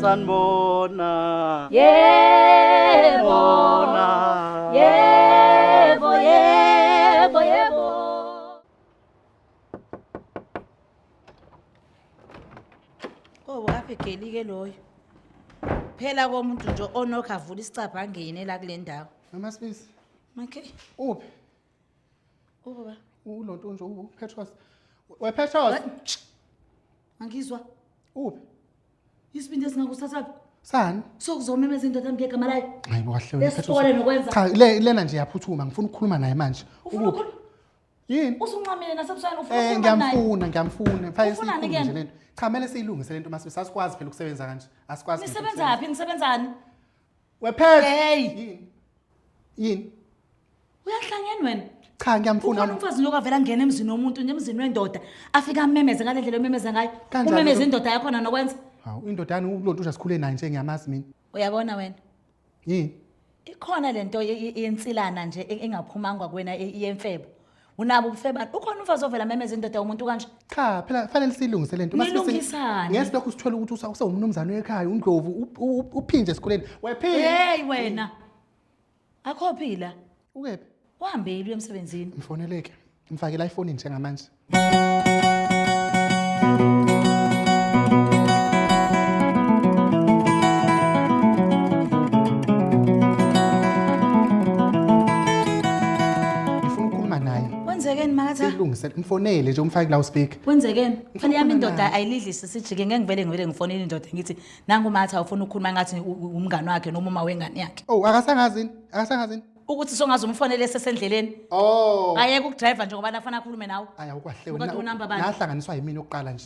Sanibona. Yebo. Bona. Yebo, yebo, yebo. Qobo apha egeli ke loyo. Phela komuntu nje onokho avula isicabha angene la kule ndawo. Mama Sibisi, Okay. uphi? Ubaba. Ulonto nje uPetros. WePetros, Angizwa. uphi? Isibindi esingakusathapi. Sani? Sokuzomemeza indoda yami ngegama layo. Hayi bo kahle wena Lesikole nokwenza. Cha, le lena nje yaphuthuma, ngifuna ukukhuluma naye manje. Ufuna Ukuphi? ukukhuluma? Yini? Usuncamile nasebusweni ufuna Eh ukukhuluma naye. ngiyamfuna, ngiyamfuna. Mfake Ufunani siyikhulume kuyena? nje lento. Cha, kumele siyilungise lento Masibisi, asikwazi phela ukusebenza kanje. Asikwazi. phela ukusebenza. Nisebenzaphi? Nisebenzani? WePetros. Hey. Yini? Yini? Uyahlangene wena. Cha, ngiyamfuna. Ukhona umfazi lokho avela angena emzini womuntu nje emzini wendoda afike amemeze ngale ndlela omemeza ngayo. Kanjani Umemeze lo- indoda yakhona nokwenza. Hawu, indoda yani ulonto nje sikhule naye nje ngiyamazi mina. Uyabona wena? Yini? Ikhona lento yensilana nje engaphumanga kuwena yemfebo. Unabo ubufebane. Ukhona umfazi ovela memeza indoda yomuntu kanje. Cha, phela fanele siyilungise lento. Masibisi- Nilungisane. Ngesilokhu sithola ukuthi usewumnumzane wekhaya, uNdlovu, uphinje esikoleni. Wephini. Hey wena. Akho phila. Ukephi? Uhambile uye emsebenzini. Mfoneleke. Mfakela iPhone njengamanje. Ngifuna ukukhuluma naye. Kwenzekeni makatha? Siyilungise, mfonele nje umfake la speaker. Kwenzekeni? Fanele yami ukukhuluma indoda naye. ayilidlise sijike ngeke ngivele ngifonele indoda ngithi nangu matha ufuna ukukhuluma ngathi umngani wakhe noma uma wengane yakhe. Oh, akasangazini? Akasangazini? Ukuthi songaze umfonele sesendleleni. Oh. Ayeke ukudrive nje ngoba nafana akhulume nawe. Aya ukwahle Ukade unamba bani? Nahlanganiswa yimina oqala nje.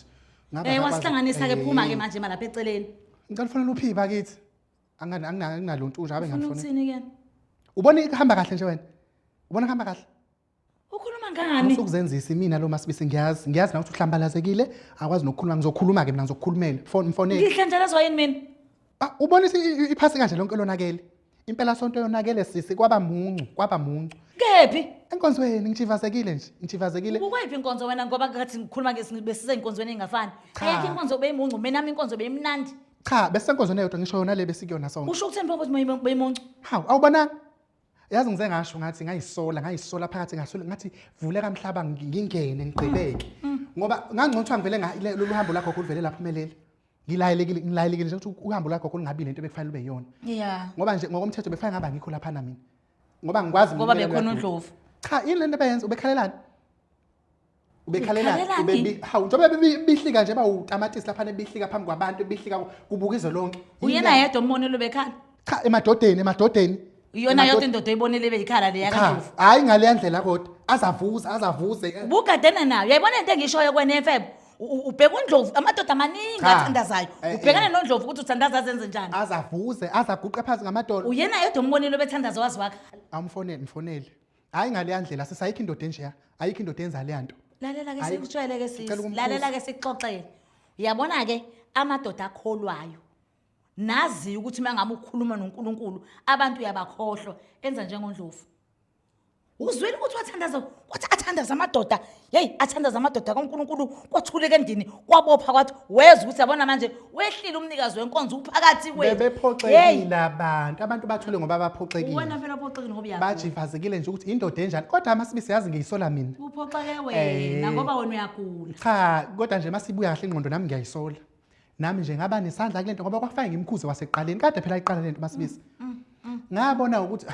Ngaba Eh ngakwazi- wasihlanganisa ke phuma ke Eh, manje malapha eceleni. Ngicela ufonele uphi bakithi? Angana anginalonto nje abe Ufuna ngamfonela. ukuthini ke? Ubona ihamba kahle nje wena? Ubona kuhamba kahle? Ukhuluma ngani? Usukuzenzisa imina lo Masibisi ngiyazi, ngiyazi na ukuthi uhlambalazekile, akwazi nokukhuluma, ngizokhuluma ke mina ngizokukhulumela. Phone mfonele. Ngihlanjalazwa yini mina? Ah, ubona iphasi kanje lonke lonakele. Impela sonto yonakele sisi kwaba muncu, kwaba muncu. Kephi? Enkonzweni ngijivazekile nje, ngijivazekile. Ukwephi inkonzo wena ngoba ngathi ngikhuluma besize inkonzweni engafani. Cha. Ayikho inkonzo beyimuncu, mina nami inkonzo beyimnandi. Cha, bese enkonzweni eyodwa ngisho yona le besikuyona sonke. Usho ukuthini pho ukuthi beyimuncu? Hawu, awubonanga? Yazi ngize ngasho ngathi ngayisola, ngayisola phakathi ngasola ngathi vuleka mhlaba ngingene ngigqibeke. Ngoba ngangcono ngivele lolu hambo lakho oluvele laphumelela. Ngilayelekile, ngilayelekile nje ukuthi uhambo lwakho olungabi lento ebekufanele ube yiyona. Yeah. Ngoba nje ngokomthetho bekufanele ngaba ngikho laphana mina. Ngoba ngikwazi Ngoba mina bekhona ukuya uNdlovu. Cha, yini lento abayenza ubekhalelani? Ubekhalelani? Ubekhalelani? Hawu, njengoba bebihlika nje bawutamatisi laphana ebihlika phambi kwabantu, ebihlika kubukizwe lonke. Yini Uyena le- yedwa umbonelo bekhala. Cha, emadodeni, emadodeni. Iyona yodwa indoda oyibonile beyikhala le Cha, yakaNdlovu. hayi ngaleya ndlela kodwa. Azavuze, azavuze. Ubugadene nayo. Uyayibona into engishoyo kwena emfebo. Ubheka uNdlovu, amadoda amaningi Cha. athandazayo. Eh, eh. Ubhekane noNdlovu ukuthi uthandaza azenze njani. Azavuze, azaguqe phansi ngamadolo. Uyena yedwa umbonelo bethandaza wazi wakhala. Awumfonele, mfonele. Hayi ngaleya ndlela sisi ayikho indoda enjeya. Ayikho indoda enza leya nto. Lalela ke Hayi, sikutshele ke sisi. ngicela ukumkhuza. Lalela ke sikuxoxele. Uyabona ke amadoda akholwayo. Nazi ukuthi mangabe ukhuluma noNkulunkulu abantu uyabakhohlwa enza njengoNdlovu. Uzwile ukuthi wathandaza, wathi athandaza amadoda. Hey, athandaza amadoda kaNkulunkulu kwathuleka endlini, kwabopha kwathi wezwa ukuthi yabona manje wehlile umnikazi wenkonzo uphakathi kwethu. Hey, Bebephoxekile abantu. Abantu bathule ngoba baphoxekile. wena phela uphoxekile ngoba uyagula. Bajivazekile nje ukuthi indoda enjani. Kodwa Masibisi yazi ngiyisola mina. Uphoxeke wena Eh. ngoba wena uyagula. Cha, kodwa nje masibuya kahle ingqondo nami ngiyayisola. Nami nje ngaba nesandla kulento ngoba kwakufanele ngimkhuze wasekuqaleni. Kade phela iqala lento Masibisi. Ngabona ukuthi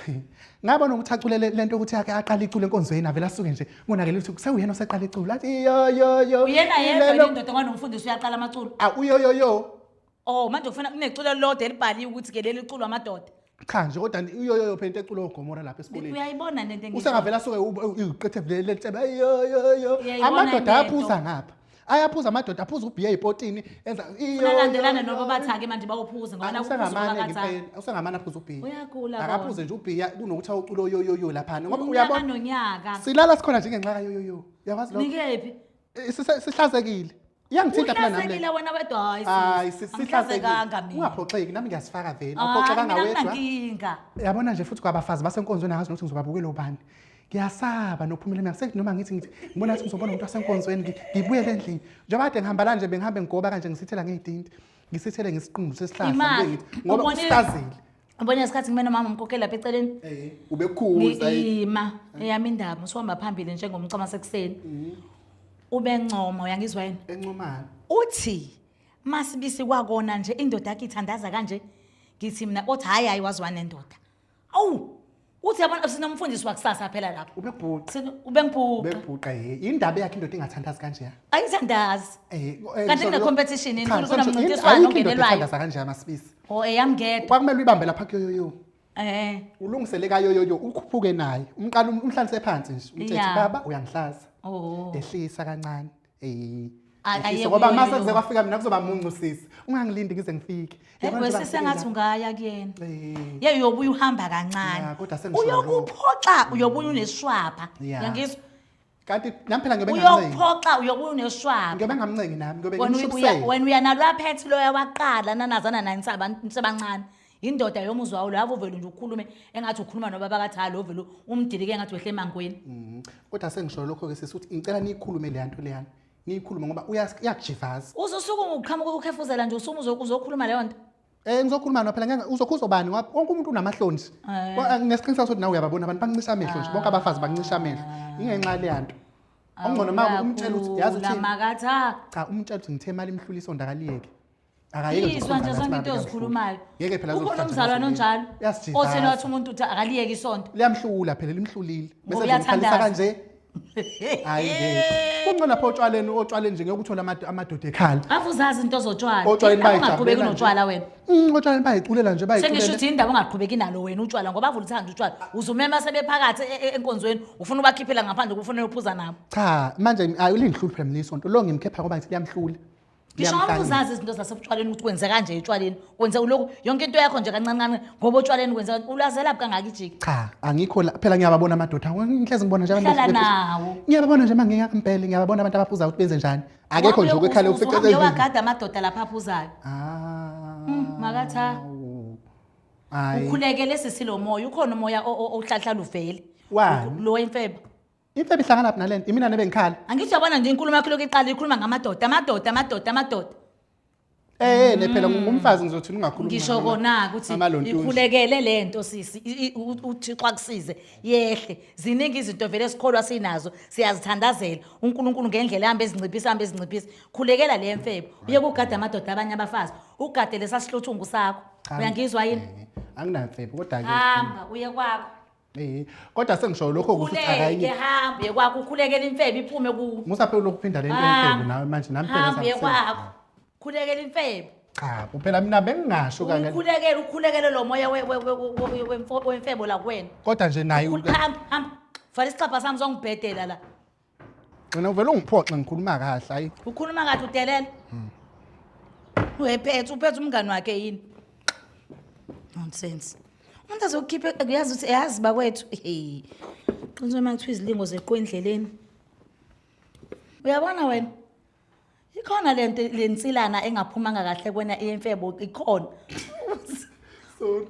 ngabona ukuthi acule lento ukuthi ake aqale icule enkonzweni avela asuke nje ngonakele ukuthi kusewuyena oseqala iculo athi yo yo yo. Uyena yedwa ilelo- indoda ngoba nomfundisi uyaqala amaculo. Ah, uyo yo yo. Oh manje kufana kuneculo elilodwa elibhaliwe ukuthi ke leli culo amadoda. Cha nje kodwa uyo yo yo phela into eculo oGomora lapha esikoleni. Uyayibona lento engisho. Usengavela asuke uyiqethe vele lentshebe yo yo yo. Uyayibona Amadoda lento. ayaphuza ngapha. Ayaphuza amadoda aphuza ubhiya ezipotini enza iyo. Unalandelana noba bathake manje bawuphuze ngoba nakho uphuza Usengamane bakathaka. ngempela, usengamane aphuza ubhiya. Uyagula bona. Akaphuze nje ubhiya kunokuthi awuculo yo yo yo laphana ngoba Unyaka uyabona nonyaka. silala sikhona nje ngenxa kayo yo yo. Uyakwazi lokho? Nikephi? Sihlazekile. Iyangithinta phela nami le. Uhlazekile wena wedwa hayi Hayi sisi. sihlazekile. Angihlazekanga mina. Ungaphoxeki nami ngiyasifaka vele. Hayi, Awuphoxekanga mina wedwa. anginankinga. Yabona nje futhi kwabafazi basenkonzweni angazi nokuthi ngizobabukela ubani. Ngiyasaba nokuphumela emnyango. Sekuthi noma ngithi ngithi ngibona ukuthi ngizobona umuntu wasenkonzweni ngibuyele endlini. Njengoba kade ngihamba la nje bengihambe ngigoba kanje ngisithela ngey'tinti. Ngisithele ngesiqundu sesihlahla Imali. ngibe ngithi ngoba Ubonile- usitazile. Ubona ngesikhathi ngime nomama umkhokheli lapha eceleni. Eh, ubekhuza. Ima eyami indaba usuhamba phambili njengomcama sekuseni. Ubencoma uyangizwa yini? Encomana. Uthi masibisi kwakona nje indoda yakhe ithandaza kanje ngithi mina othi hayi hayi waziwa nendoda. Awu uthi yabona sinomfundisi wakusasa phela lapho. Ubebhuqa. Ubengibhuqa. Ubebhuqa ye. Indaba yakhe indoda ingathandazi kanje ya. Ayithandazi. Eh, Kanti ngisho- kune-competition yini? Cha, Kunomncintiswano ayikho indoda ongenelwayo. ethandaza kanje amasibisi. Oh eyami ngedwa. Kwakumele uyibambe lapha kuyoyoyo. Eh. Ulungisele kayoyoyo ukhuphuke naye. Umqala umhlalise phansi nje. Umthethe Yeah. baba uyangihlaza. Oh. Ehlisa kancane. Eh. Aye Ehlisa ngoba kuyoyoyo. mase kuze kwafika mina kuzoba muncu sisi. Ungangilindi ngize ngifike. Hey, Yabona nje wesise ngathi bangifike ungaya kuyena. la. Eh. Ye uyobuya uhamba kancane. Ya, kodwa sengisho lokho. Uyokuphoxa uyobuya uneswapha. Ya. Uyangizwa? Kanti nami phela ngiyobe ngamncengi. Uyokuphoxa uyobuya uneswapha. Ngiyobe ngamncengi nami ngiyobe Wena uya ngimshubisele. wena uya nalwa phethe loya waqala nanazana naye nisebancane. Indoda yomuzwa wawo lavo vele nje ukhulume engathi ukhuluma nobaba kathi ha lo vele umdilike engathi wehle emangweni. Kodwa sengisho lokho ke sisi ukuthi ngicela niyikhulume le nto leyana. Niyikhulume ngoba uyakujivaza. Uzosuka uqhamuka ukukhefuzela nje usume uzokhuluma leyo nto. Eh ngizokhuluma nawe phela ngeke uzokhuza ubani ngoba wonke umuntu unamahloni nje. Eh. Nginesiqiniseko sokuthi nawe uyababona abantu bancisha amehlo nje bonke abafazi bancisha amehlo. Ingenxa leya nto. Okungcono uma umtshela ukuthi yazi Uyakhula uthini. makatha. Cha umtshela ukuthi ngithe imali imhlula isonto akaliyeke. Akayeke nje Izwa nje ukukhuluma zonke ngathi into mama ozikhulumayo. Ngeke phela Ukhona umzalwane onjalo. Uyasijivaza. Othi nothi umuntu uthi akaliyeke isonto. Liyamhlula phela limhlulile. Bese Ngoba ngimkhalisa uyathandaza. kanje. Hayi ngeke. Kungcono lapho otshwaleni otshwaleni nje ngeke uthole amadoda ekhala. Ave uzazi into zotshwala. Otshwaleni Indaba ungaqhubeki bayijabulela nje. notshwala wena. Otshwaleni bayiculela nje Sengisho bayiculela. ukuthi indaba ungaqhubeki nalo wena utshwala ngoba avula uthanda utshwala. Uzumema sebephakathi enkonzweni ufuna ubakhiphela ngaphandle ufuna uyophuza nabo. Cha manje ayi ulingihluli phela mina isonto. Lo ngimkhepha ngoba ngithi liyamhlula. Ngisho ngabe Liyamhlanyisa. uzazi izinto zasebutshwaleni ukuthi kwenze kanje etshwaleni. Kwenze ulokhu yonke into yakho nje kancane kancane ngoba otshwaleni kwenze ulazela kangaka ijiki. Cha angikho la phela ngiyababona amadoda. Ngihlezi ngibona nje abantu Hlala bephuza. nawo. Ngiyababona nje mangingaka impela ngiyababona abantu abaphuza ukuthi benze njani. Akekho nje okukhala ufice Uhambe wagada amadoda lapha aphuzayo. Ah. Makatha. Hayi. Ukhulekele sisilo moya ukhona umoya ohlahla uvele. Wani? Lo wemfebo. Imfebe ihlangana phi nalento? Imina nebengikhala. Angithi uyabona nje inkulumo yakho lokhu iqala ikhuluma ngamadoda, amadoda, amadoda, amadoda. Eh ne phela ngumfazi ngizothini ungakhuluma. Ngisho kona ukuthi ikhulekele lento sisi uThixo akusize yehle. Ziningi izinto vele esikholwa sinazo siyazithandazela. uNkulunkulu ngendlela ehamba ezinciphisa hamba ezinciphisa. Khulekela le mfebo. Uye kugada amadoda abanye abafazi. Ugade lesasihluthungu sakho. Uyangizwa yini? Anginamfebe kodwa ke. Hamba uye kwakho. Eh kodwa sengisho lokho ukuthi Ukhuleke akayinye. hamba uye kwakho ukhulekele imfebo iphume kuwe. Musa phela lokuphinda lento yemfebo nawe manje nami phela Hamba uye sengise- kwakho. Khulekela imfebo. Cha phela mina bengingasho kanye. Ukhulekele ukhulekele lo moya wemfebo la kuwena. Kodwa nje naye Hamba hamba. Vala isicabha sami zongibhedela la. wena uvele ungiphoxe ngikhuluma kahle hayi. Ukhuluma kahle udelela. Uyephethe uphethe umngani wakhe yini? Nonsense. Umuntu azokukhipha uyazi ukuthi yazi bakwethu. Hey. Qiniso uma kuthiwa izilingo zeqo endleleni. Uyabona wena? Ikhona lento lensilana engaphumanga kahle kuwena eyemfebo ikhona. Sorry.